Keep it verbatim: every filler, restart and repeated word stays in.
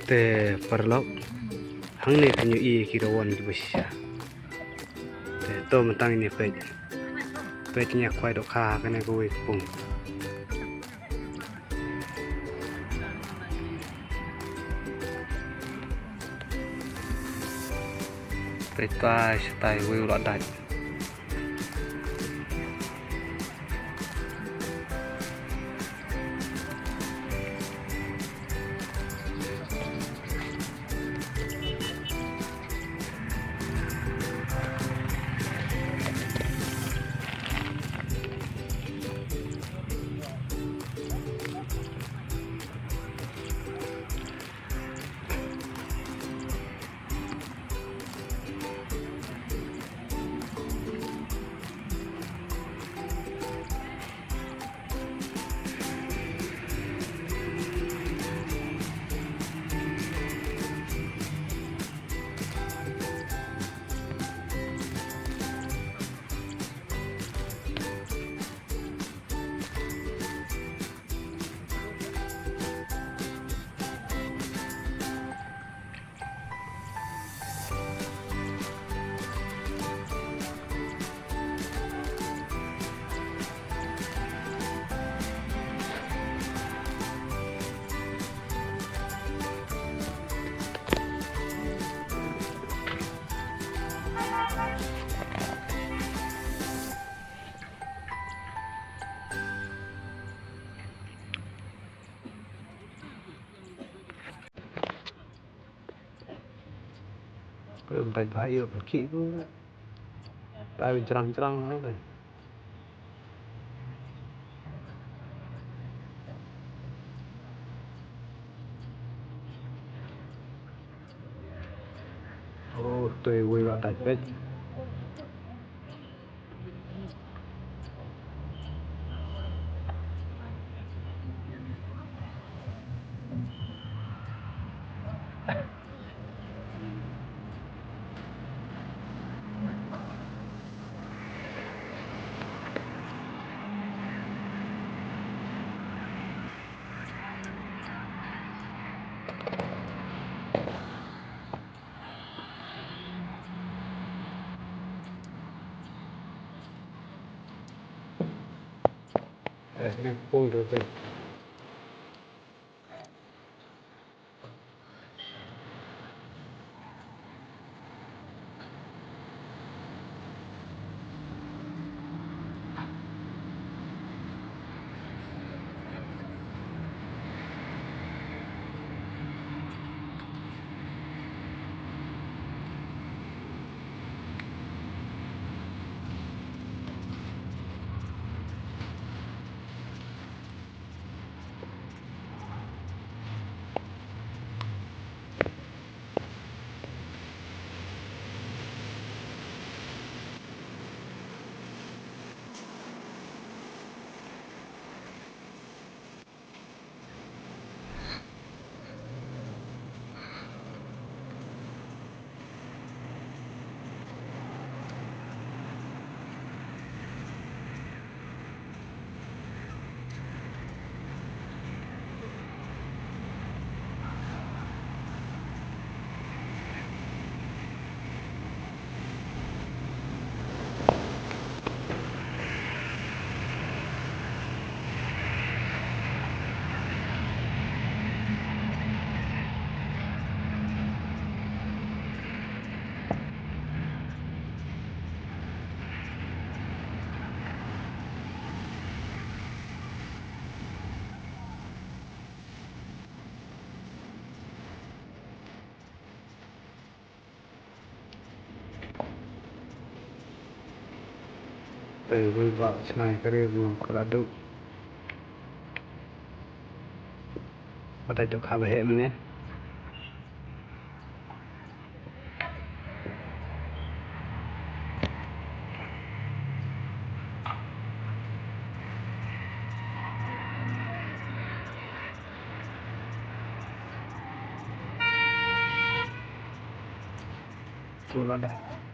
Te paralok, hangne te ngi ïohi ki rawon kiba shisha. Te to mynta ngin ïa peit. Peit ngi ïa khwai dohkha ha kane kawei ka pung. Peit tai shatai uwei u la dait. Bai bai ïa ki. Bai jrang jrang. Oh, to uwei u la dait peit. Te uwei u bah Sniper ruh ka la duh. Ba dait dohkha ba heh mynne. Uwei u la dait.